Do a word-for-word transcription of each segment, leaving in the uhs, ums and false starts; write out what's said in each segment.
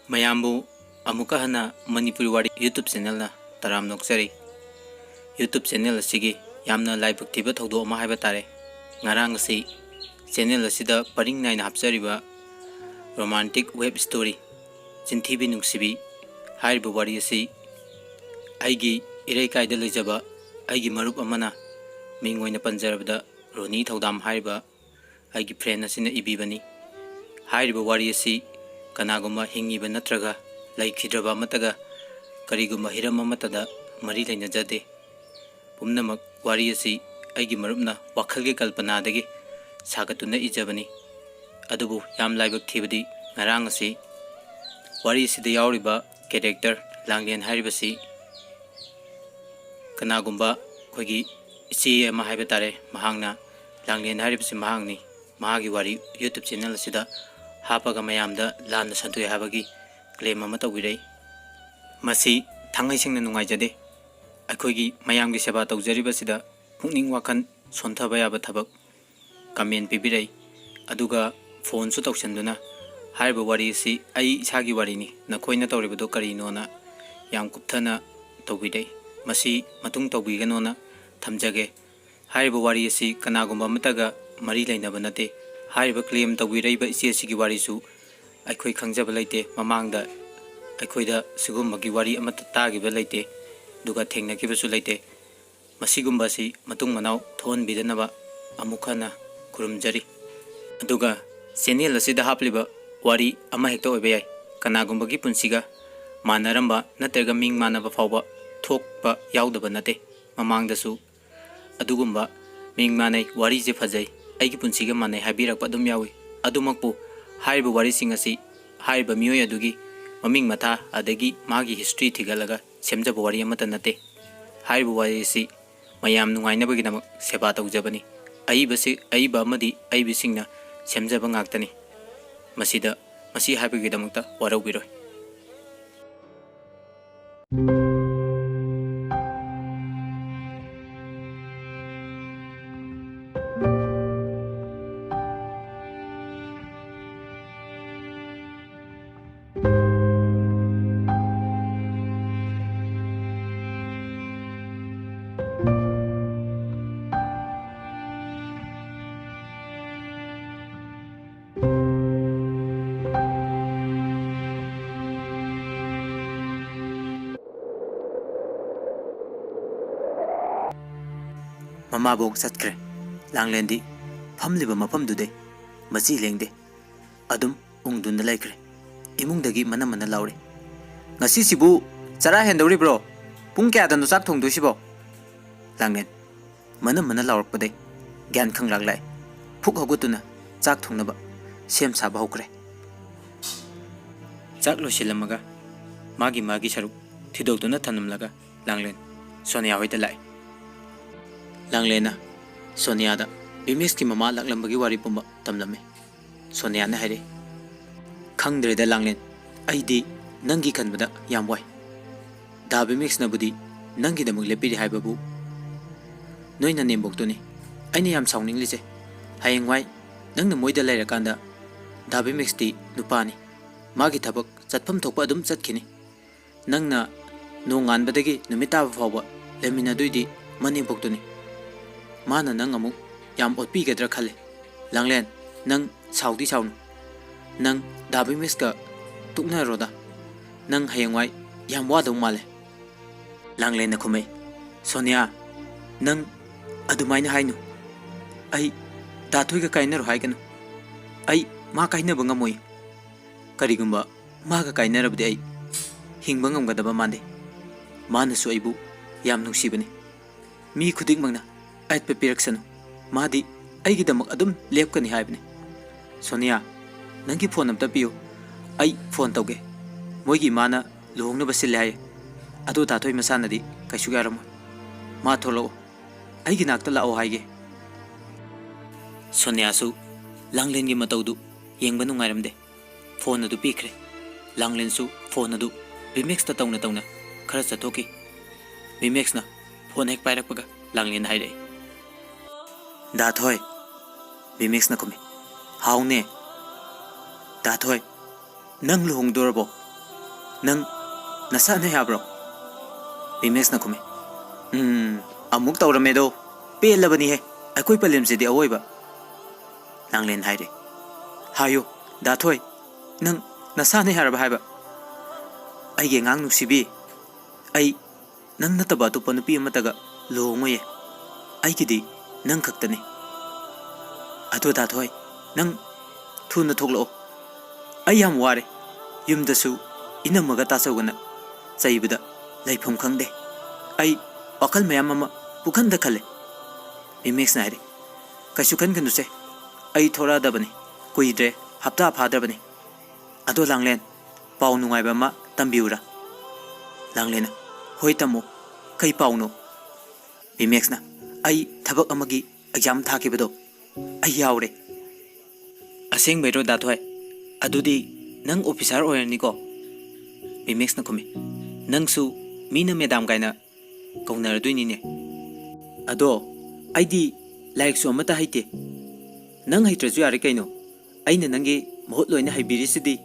ꯃꯌꯥꯝꯕꯨ ꯑꯃꯨꯛꯀ ꯍꯟꯅ ꯃꯅꯤꯄꯨꯔꯤ ꯋꯥꯔꯤ YouTube ꯆꯦꯅꯦꯜꯅ ꯇꯔꯥꯝꯅ ꯑꯣꯛꯆꯔꯤ꯫ YouTube ꯆꯦꯅꯦꯜ ꯑꯁꯤꯒꯤ ꯌꯥꯝꯅ ꯂꯥꯏꯕꯛ ꯊꯤꯕ ꯊꯧꯗꯣꯛ ꯑꯃ ꯍꯥꯏꯕ ꯇꯥꯔꯦ꯫ ꯉꯔꯥꯡ ꯑꯁꯤ ꯆꯦꯅꯦꯜ ꯑꯁꯤꯗ ꯄꯔꯤꯡ ꯅꯥꯏꯅ ꯍꯥꯞꯆꯔꯤꯕ ꯔꯣꯃꯥꯟꯇꯤꯛ ꯋꯦꯕ ꯁ꯭ꯇꯣꯔꯤ ꯆꯤꯟꯊꯤꯕꯤ ꯅꯨꯡꯁꯤꯕꯤ ꯍꯥꯏꯔꯤꯕ ꯋꯥꯔꯤ ꯑꯁꯤ ꯑꯩꯒꯤ ꯏꯔꯩꯀꯥꯏꯗ ꯂꯩꯖꯕ ꯑꯩꯒꯤ ꯃꯔꯨꯞ ꯑꯃꯅ, ꯃꯤꯡ ꯑꯣꯏꯅ ꯄꯟꯖꯔꯕꯗ ꯔꯣꯅꯤ ꯊꯧꯗꯥꯝ ꯍꯥꯏꯔꯤꯕ ꯑꯩꯒꯤ ꯐ꯭ꯔꯦꯟ ꯑꯁꯤꯅ ꯏꯕꯤꯕꯅꯤ꯫ ꯍꯥꯏꯔꯤꯕ ꯋꯥꯔꯤ ꯑꯁꯤ ꯀꯅꯥꯒꯨꯝꯕ ꯍꯤꯡꯉꯤꯕ ꯅꯠꯇ꯭ꯔꯒ ꯂꯩꯈꯤꯗ꯭ꯔꯕ ꯑꯃꯠꯇꯒ ꯀꯔꯤꯒꯨꯝꯕ ꯍꯤꯔꯝ ꯑꯃꯠꯇꯗ ꯃꯔꯤ ꯂꯩꯅꯖꯗꯦ꯫ ꯄꯨꯝꯅꯃꯛ ꯋꯥꯔꯤ ꯑꯁꯤ ꯑꯩꯒꯤ ꯃꯔꯨꯞꯅ ꯋꯥꯈꯜꯒꯤ ꯀꯜꯄꯅꯥꯗꯒꯤ ꯁꯥꯒꯠꯇꯨꯅ ꯏꯖꯕꯅꯤ꯫ ꯑꯗꯨꯕꯨ ꯌꯥꯝ ꯂꯥꯏꯕꯛ ꯊꯤꯕꯗꯤ ꯉꯔꯥꯡ ꯑꯁꯤ ꯋꯥꯔꯤ ꯑꯁꯤꯗ ꯌꯥꯎꯔꯤꯕ ꯀꯦꯔꯦꯛꯇꯔ ꯂꯥꯡꯂꯦꯟ ꯍꯥꯏꯔꯤꯕꯁꯤ ꯀꯅꯥꯒꯨꯝꯕ ꯑꯩꯈꯣꯏꯒꯤ ꯏꯆꯦ ꯑꯃ ꯍꯥꯏꯕ ꯇꯥꯔꯦ, ꯃꯍꯥꯛꯅ ꯂꯥꯡꯂꯦꯟ ꯍꯥꯏꯔꯤꯕꯁꯤ ꯃꯍꯥꯛꯅꯤ꯫ ꯃꯍꯥꯛꯀꯤ ꯋꯥꯔꯤ YouTube ꯆꯦꯅꯦꯜ ꯑꯁꯤꯗ ꯍꯥꯞꯄꯒ ꯃꯌꯥꯝꯗ ꯂꯥꯟꯅ ꯁꯟꯗꯣꯛꯑꯦ ꯍꯥꯏꯕꯒꯤ ꯀ꯭ꯂꯦꯝ ꯑꯃ ꯇꯧꯕꯤꯔꯛꯏ꯫ ꯃꯁꯤ ꯊꯥꯡꯉꯩ ꯁꯦꯡꯅ ꯅꯨꯡꯉꯥꯏꯖꯗꯦ꯫ ꯑꯩꯈꯣꯏꯒꯤ ꯃꯌꯥꯝꯒꯤ ꯁꯦꯕꯥ ꯇꯧꯖꯔꯤꯕꯁꯤꯗ ꯄꯨꯛꯅꯤꯡ ꯋꯥꯈꯜ ꯁꯣꯟꯊꯕ ꯌꯥꯕ ꯊꯕꯛ ꯀꯃꯦꯟ ꯄꯤꯕꯤꯔꯛꯏ꯫ ꯑꯗꯨꯒ ꯐꯣꯟꯁꯨ ꯇꯧꯁꯤꯟꯗꯨꯅ ꯍꯥꯏꯔꯤꯕ ꯋꯥꯔꯤ ꯑꯁꯤ ꯑꯩ ꯏꯁꯥꯒꯤ ꯋꯥꯔꯤꯅꯤ, ꯅꯈꯣꯏꯅ ꯇꯧꯔꯤꯕꯗꯨ ꯀꯔꯤꯅꯣꯅ ꯌꯥꯝ ꯀꯨꯞꯊꯅ ꯇꯧꯕꯤꯔꯛꯏ꯫ ꯃꯁꯤ ꯃꯇꯨꯡ ꯇꯧꯕꯤꯒꯅꯣꯅ ꯊꯝꯖꯒꯦ꯫ ꯍꯥꯏꯔꯤꯕ ꯋꯥꯔꯤ ꯑꯁꯤ ꯀꯅꯥꯒꯨꯝꯕ ꯑꯃꯠꯇꯒ ꯃꯔꯤ ꯂꯩꯅꯕ ꯅꯠꯇꯦ꯫ ꯍꯥꯏꯔꯤꯕ ꯀ꯭ꯂꯦꯝ ꯇꯧꯕꯤꯔꯛꯏꯕ ꯏꯆꯦ ꯑꯁꯤꯒꯤ ꯋꯥꯔꯤꯁꯨ ꯑꯩꯈꯣꯏ ꯈꯪꯖꯕ ꯂꯩꯇꯦ꯫ ꯃꯃꯥꯡꯗ ꯑꯩꯈꯣꯏꯗ ꯁꯤꯒꯨꯝꯕꯒꯤ ꯋꯥꯔꯤ ꯑꯃꯠꯇ ꯇꯥꯈꯤꯕ ꯂꯩꯇꯦ, ꯑꯗꯨꯒ ꯊꯦꯡꯅꯈꯤꯕꯁꯨ ꯂꯩꯇꯦ꯫ ꯃꯁꯤꯒꯨꯝꯕ ꯑꯁꯤ ꯃꯇꯨꯡ ꯃꯅꯥꯎ ꯊꯣꯛꯍꯟꯕꯤꯗꯅꯕ ꯑꯃꯨꯛ ꯍꯟꯅ ꯈꯨꯔꯨꯝꯖꯔꯤ꯫ ꯑꯗꯨꯒ ꯆꯦꯅꯦꯜ ꯑꯁꯤꯗ ꯍꯥꯞꯂꯤꯕ ꯋꯥꯔꯤ ꯑꯃꯍꯦꯛꯇ ꯑꯣꯏꯕ ꯌꯥꯏ, ꯀꯅꯥꯒꯨꯝꯕꯒꯤ ꯄꯨꯟꯁꯤꯒ ꯃꯥꯟꯅꯔꯝꯕ ꯅꯠꯇ꯭ꯔꯒ ꯃꯤꯡ ꯃꯥꯟꯅꯕ ꯐꯥꯎꯕ ꯊꯣꯛꯄ ꯌꯥꯎꯗꯕ ꯅꯠꯇꯦ꯫ ꯃꯃꯥꯡꯗꯁꯨ ꯑꯗꯨꯒꯨꯝꯕ ꯃꯤꯡ ꯃꯥꯟꯅꯩ, ꯋꯥꯔꯤꯁꯦ ꯐꯖꯩ, ꯑꯩꯒꯤ ꯄꯨꯟꯁꯤꯒ ꯃꯥꯟꯅꯩ ꯍꯥꯏꯕꯤꯔꯛꯄ ꯑꯗꯨꯝ ꯌꯥꯎꯏ꯫ ꯑꯗꯨꯃꯛꯄꯨ ꯍꯥꯏꯔꯤꯕ ꯋꯥꯔꯤꯁꯤꯡ ꯑꯁꯤ ꯍꯥꯏꯔꯤꯕ ꯃꯤꯑꯣꯏ ꯑꯗꯨꯒꯤ ꯃꯃꯤꯡ ꯃꯊꯥ ꯑꯗꯒꯤ ꯃꯥꯒꯤ ꯍꯤꯁꯇ꯭ꯔꯤ ꯊꯤꯒꯠꯂꯒ ꯁꯦꯝꯖꯕ ꯋꯥꯔꯤ ꯑꯃꯠꯇ ꯅꯠꯇꯦ꯫ ꯍꯥꯏꯔꯤꯕ ꯋꯥꯔꯤ ꯑꯁꯤ ꯃꯌꯥꯝ ꯅꯨꯡꯉꯥꯏꯅꯕꯒꯤꯗꯃꯛ ꯁꯦꯕꯥ ꯇꯧꯖꯕꯅꯤ꯫ ꯑꯏꯕꯁꯤ, ꯑꯏꯕ ꯑꯃꯗꯤ ꯑꯏꯕꯤꯁꯤꯡꯅ ꯁꯦꯝꯖꯕ ꯉꯥꯛꯇꯅꯤ꯫ ꯃꯁꯤꯗ, ꯃꯁꯤ ꯍꯥꯏꯕꯒꯤꯗꯃꯛꯇ ꯋꯥꯔꯧꯕꯤꯔꯣꯏ꯫ ꯃꯃꯥꯕꯣꯛ ꯆꯠꯈ꯭ꯔꯦ꯫ ꯂꯥꯡꯂꯦꯟꯗꯤ ꯐꯝꯂꯤꯕ ꯃꯐꯝꯗꯨꯗꯩ ꯃꯆꯤ ꯂꯦꯡꯗꯦ꯫ ꯑꯗꯨꯝ ꯎꯪꯗꯨꯅ ꯂꯩꯈ꯭ꯔꯦ꯫ ꯏꯃꯨꯡꯗꯒꯤ ꯃꯅꯝ ꯃꯅ ꯂꯥꯎꯔꯦ꯫ "ꯉꯁꯤꯁꯤꯕꯨ ꯆꯔꯥ ꯍꯦꯟꯗꯧꯔꯤꯕ꯭ꯔꯣ? ꯄꯨꯡ ꯀꯌꯥꯗꯅꯣ ꯆꯥꯛ ꯊꯣꯡꯗꯣꯏꯁꯤꯕꯣ?" ꯂꯥꯡꯂꯦꯟ ꯃꯅꯝ ꯃꯅ ꯂꯥꯎꯔꯛꯄꯗꯩ ꯒ꯭ꯌꯥꯟ ꯈꯪꯂꯥꯛ ꯂꯥꯛꯑꯦ꯫ ꯐꯨꯛ ꯍꯧꯒꯠꯇꯨꯅ ꯆꯥꯛ ꯊꯣꯡꯅꯕ ꯁꯦꯝ ꯁꯥꯕ ꯍꯧꯈ꯭ꯔꯦ꯫ ꯆꯥꯛ ꯂꯣꯏꯁꯤꯜꯂꯝꯃꯒ ꯃꯥꯒꯤ ꯃꯥꯒꯤ ꯁꯔꯨꯛ ꯊꯤꯗꯣꯛꯇꯨꯅ ꯊꯝꯂꯝꯂꯒ ꯂꯥꯡꯂꯦꯟ ꯁꯣꯅꯤꯌꯥ ꯍꯣꯏꯗ ꯂꯥꯛꯑꯦ꯫ ꯂꯥꯡꯂꯦꯟꯅ ꯁꯣꯅꯤꯌꯥꯗ ꯕꯤꯃꯦꯛꯁꯀꯤ ꯃꯃꯥ ꯂꯥꯛꯂꯝꯕꯒꯤ ꯋꯥꯔꯤ ꯄꯨꯝꯕ ꯇꯝꯂꯝꯃꯤ꯫ ꯁꯣꯅꯤꯌꯥꯅ ꯍꯥꯏꯔꯛꯏ, "ꯈꯪꯗ꯭ꯔꯦꯗ ꯂꯥꯡꯂꯦꯟ, ꯑꯩꯗꯤ ꯅꯪꯒꯤ ꯈꯟꯕꯗ ꯌꯥꯝ ꯋꯥꯏ꯫ ꯗꯥ ꯕꯤꯃꯦꯛꯁꯅꯕꯨꯗꯤ ꯅꯪꯒꯤꯗꯃꯛ ꯂꯦꯞꯄꯤꯔꯤ ꯍꯥꯏꯕꯕꯨ ꯅꯣꯏ ꯅꯅꯦꯝꯕꯣꯛꯇꯨꯅꯤ꯫ ꯑꯩꯅ ꯌꯥꯝ ꯁꯥꯎꯅꯤꯡꯂꯤꯁꯦ, ꯍꯌꯦꯡꯋꯥꯏ ꯅꯪꯅ ꯃꯣꯏꯗ ꯂꯩꯔꯀꯥꯟꯗ ꯗꯥ ꯕꯤꯃꯦꯛꯁꯇꯤ ꯅꯨꯄꯥꯅꯤ꯫ ꯃꯥꯒꯤ ꯊꯕꯛ ꯆꯠꯐꯝ ꯊꯣꯛꯄ ꯑꯗꯨꯝ ꯆꯠꯈꯤꯅꯤ꯫ ꯅꯪꯅ ꯅꯣꯡꯉꯥꯟꯕꯗꯒꯤ ꯅꯨꯃꯤꯠ ꯇꯥꯕ ꯐꯥꯎꯕ ꯂꯩꯃꯤꯟꯅꯗꯣꯏꯗꯤ ꯃꯅꯦꯝꯄꯣꯛꯇꯨꯅꯤ꯫ ꯃꯥꯅ ꯅꯪ ꯑꯃꯨꯛ ꯌꯥꯝ ꯑꯣꯠꯄꯤꯒꯗ꯭ꯔꯥ ꯈꯜꯂꯦ꯫ ꯂꯥꯡꯂꯦꯟ, ꯅꯪ ꯁꯥꯎꯗꯤ ꯁꯥꯎꯅꯨ꯫ ꯅꯪ ꯗꯥ ꯕꯤꯃꯦꯛꯁꯀ ꯇꯣꯛꯅꯔꯣꯗ꯫ ꯅꯪ ꯍꯌꯦꯡꯋꯥꯏ ꯌꯥꯝ ꯋꯥꯗꯧ ꯃꯥꯜꯂꯦ꯫" ꯂꯥꯡꯂꯦꯟꯅ ꯈꯨꯝꯃꯛꯏ, "ꯁꯣꯅꯤꯌꯥ, ꯅꯪ ꯑꯗꯨꯃꯥꯏꯅ ꯍꯥꯏꯅꯨ꯫ ꯑꯩ ꯗꯥ ꯊꯣꯏꯒ ꯀꯥꯏꯅꯔꯣ ꯍꯥꯏꯒꯅꯨ꯫ ꯑꯩ ꯃꯥ ꯀꯥꯏꯅꯕ ꯉꯝꯃꯣꯏ꯫ ꯀꯔꯤꯒꯨꯝꯕ ꯃꯥꯒ ꯀꯥꯏꯅꯔꯕꯗꯤ ꯑꯩ ꯍꯤꯡꯕ ꯉꯝꯒꯗꯕ ꯃꯥꯟꯗꯦ꯫ ꯃꯥꯅꯁꯨ ꯑꯩꯕꯨ ꯌꯥꯝ ꯅꯨꯡꯁꯤꯕꯅꯤ꯫ ꯃꯤ ꯈꯨꯗꯤꯡꯃꯛꯅ ꯑꯌꯦꯠꯄ ꯄꯤꯔꯛꯁꯅꯨ꯫ ꯃꯥꯗꯤ ꯑꯩꯒꯤꯗꯃꯛ ꯑꯗꯨꯝ ꯂꯦꯞꯀꯅꯤ ꯍꯥꯏꯕꯅꯤ꯫ ꯁꯣꯅꯤꯌꯥ, ꯅꯪꯒꯤ ꯐꯣꯟ ꯑꯝꯇ ꯄꯤꯌꯨ꯫ ꯑꯩ ꯐꯣꯟ ꯇꯧꯒꯦ꯫ ꯃꯣꯏꯒꯤ ꯏꯃꯥꯅ ꯂꯨꯍꯣꯡꯅꯕ ꯁꯤꯜꯂꯦ ꯍꯥꯏꯌꯦ꯫ ꯑꯗꯣ ꯗꯥ ꯊꯣꯏ ꯃꯁꯥꯅꯗꯤ ꯀꯩꯁꯨ ꯌꯥꯔꯝꯃꯣꯏ꯫ ꯃꯥ ꯊꯣꯛꯂꯛꯑꯣ꯫ ꯑꯩꯒꯤ ꯅꯥꯛꯇ ꯂꯥꯛꯑꯣ ꯍꯥꯏꯒꯦ꯫" ꯁꯣꯅꯤꯌꯥꯁꯨ ꯂꯥꯡꯂꯦꯟꯒꯤ ꯃꯇꯧꯗꯨ ꯌꯦꯡꯕ ꯅꯨꯡꯉꯥꯏꯔꯝꯗꯦ꯫ ꯐꯣꯟ ꯑꯗꯨ ꯄꯤꯈ꯭ꯔꯦ꯫ ꯂꯥꯡꯂꯦꯟꯁꯨ ꯐꯣꯟ ꯑꯗꯨ ꯕꯤꯃꯦꯛꯁꯇ ꯇꯧꯅ ꯇꯧꯅ ꯈꯔ ꯆꯠꯊꯣꯛꯈꯤ꯫ ꯕꯤꯃꯦꯛꯁꯅ ꯐꯣꯟ ꯍꯦꯛ ꯄꯥꯏꯔꯛꯄꯒ ꯂꯥꯡꯂꯦꯟ ꯍꯥꯏꯔꯛꯏ, "ꯗꯥ ꯊꯣꯏ꯫" ꯕꯤꯃꯦꯛꯁꯅ ꯈꯨꯝꯃꯤ, "ꯍꯥꯎꯅꯦ꯫ ꯗꯥ ꯊꯣꯏ, ꯅꯪ ꯂꯨꯍꯣꯡꯗꯣꯔꯕꯣ? ꯅꯪ ꯅꯁꯥꯅ ꯌꯥꯕ꯭ꯔꯣ?" ꯕꯤꯃꯦꯛꯁꯅ ꯈꯨꯝꯃꯤ, "ꯎꯝ, ꯑꯃꯨꯛ ꯇꯧꯔꯝꯃꯦꯗꯣ꯫ ꯄꯦꯜꯂꯕꯅꯤꯍꯦ, ꯑꯩꯈꯣꯏ ꯄꯂꯦꯝꯁꯤꯗꯤ ꯑꯋꯣꯏꯕ꯫" ꯂꯥꯡꯂꯦꯟ ꯍꯥꯏꯔꯦ, "ꯍꯥꯏꯌꯨ, ꯗꯥ ꯊꯣꯏ, ꯅꯪ ꯅꯁꯥꯅ ꯌꯥꯔꯕ ꯍꯥꯏꯕ?" "ꯑꯩꯒꯤ ꯑꯉꯥꯡ ꯅꯨꯡꯁꯤꯕꯤ, ꯑꯩ ꯅꯪ ꯅꯠꯇꯕ ꯑꯇꯣꯞꯄ ꯅꯨꯄꯤ ꯑꯃꯠꯇꯒ ꯂꯨꯍꯣꯡꯉꯣꯏꯌꯦ꯫" ꯑꯩꯒꯤꯗꯤ ꯅꯪ ꯈꯛꯇꯅꯤ꯫ ꯑꯗꯣ ꯗꯥ ꯊꯣꯏ, ꯅꯪ ꯊꯨꯅ ꯊꯣꯛꯂꯛꯑꯣ꯫ ꯑꯩ ꯌꯥꯝ ꯋꯥꯔꯦ꯫ ꯌꯨꯝꯗꯁꯨ ꯏꯅꯝꯃꯒ ꯇꯥꯆꯧꯒꯅ ꯆꯩꯕꯗ ꯂꯩꯐꯝ ꯈꯪꯗꯦ꯫ ꯑꯩ ꯋꯥꯈꯜ ꯃꯌꯥꯝ ꯑꯃ ꯄꯨꯈꯟꯗ ꯈꯜꯂꯦ꯫ ꯕꯤꯃꯦꯛꯁꯅ ꯍꯥꯏꯔꯤ, "ꯀꯩꯁꯨ ꯈꯟꯒꯅꯨꯁꯦ, ꯑꯩ ꯊꯣꯔꯛꯑꯗꯕꯅꯤ꯫ ꯀꯨꯏꯗ꯭ꯔꯦ, ꯍꯞꯇꯥ ꯐꯥꯗ꯭ꯔꯕꯅꯤ꯫ ꯑꯗꯣ ꯂꯥꯡꯂꯦꯟ, ꯄꯥꯎ ꯅꯨꯡꯉꯥꯏꯕ ꯑꯃ ꯇꯝꯕꯤꯌꯨꯔꯥ?" ꯂꯥꯡꯂꯦꯟꯅ, "ꯍꯣꯏ ꯇꯝꯃꯣ, ꯀꯩ ꯄꯥꯎꯅꯣ?" ꯕꯤꯃꯦꯛꯁꯅ, "ꯑꯩ ꯊꯕꯛ ꯑꯃꯒꯤ ꯑꯦꯛꯖꯥꯝ ꯊꯥꯈꯤꯕꯗꯣ ꯑꯩ ꯌꯥꯎꯔꯦ꯫" "ꯑꯁꯦꯡꯕꯩꯔꯣ ꯗꯥ ꯊꯣꯏ? ꯑꯗꯨꯗꯤ ꯅꯪ ꯑꯣꯐꯤꯁꯥꯔ ꯑꯣꯏꯔꯅꯤꯀꯣ?" ꯕꯤꯃꯦꯛꯁꯅ ꯈꯨꯝꯃꯤ, "ꯅꯪꯁꯨ ꯃꯤꯅ ꯃꯦꯗꯥꯝ ꯀꯥꯏꯅ ꯀꯧꯅꯔꯗꯣꯏꯅꯤꯅꯦ꯫" "ꯑꯗꯣ ꯑꯩꯗꯤ ꯂꯥꯏꯔꯤꯛꯁꯨ ꯑꯃꯠꯇ ꯍꯩꯇꯦ꯫ ꯅꯪ ꯍꯩꯇ꯭ꯔꯁꯨ ꯌꯥꯔꯦ ꯀꯩꯅꯣ, ꯑꯩꯅ ꯅꯪꯒꯤ ꯃꯍꯨꯠ ꯂꯣꯏꯅ ꯍꯩꯕꯤꯔꯤꯁꯤꯗꯤ꯫"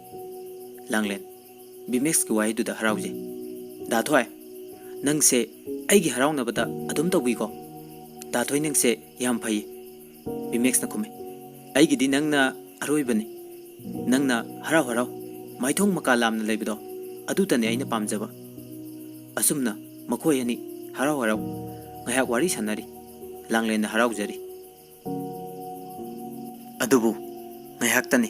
ꯂꯥꯡꯂꯦꯟ, ꯕꯤꯃꯦꯛꯁꯀꯤ ꯋꯥꯍꯩꯗꯨꯗ ꯍꯔꯥꯎꯖꯩ꯫ "ꯗꯥ ꯊꯣꯏ, ꯅꯪꯁꯦ ꯑꯩꯒꯤ ꯍꯔꯥꯎꯅꯕꯗ ꯑꯗꯨꯝ ꯇꯧꯕꯤꯀꯣ꯫" "ꯗꯥ ꯊꯣꯏ, ꯅꯪꯁꯦ ꯌꯥꯝ ꯐꯩ꯫" ꯕꯤꯃꯦꯛꯁꯅ ꯈꯨꯝꯃꯤ, "ꯑꯩꯒꯤꯗꯤ ꯅꯪꯅ ꯑꯔꯣꯏꯕꯅꯤ꯫ ꯅꯪꯅ ꯍꯔꯥꯎ ꯍꯔꯥꯎ ꯃꯥꯏꯊꯣꯡ ꯃꯀꯥ ꯂꯥꯝꯅ ꯂꯩꯕꯗꯣ, ꯑꯗꯨꯇꯅꯤ ꯑꯩꯅ ꯄꯥꯝꯖꯕ꯫" ꯑꯁꯨꯝꯅ ꯃꯈꯣꯏ ꯑꯅꯤ ꯍꯔꯥꯎ ꯍꯔꯥꯎ ꯉꯥꯏꯍꯥꯛ ꯋꯥꯔꯤ ꯁꯥꯟꯅꯔꯤ꯫ ꯂꯥꯡꯂꯦꯟꯅ ꯍꯔꯥꯎꯖꯔꯤ꯫ ꯑꯗꯨꯕꯨ ꯉꯥꯏꯍꯥꯛꯇꯅꯤ꯫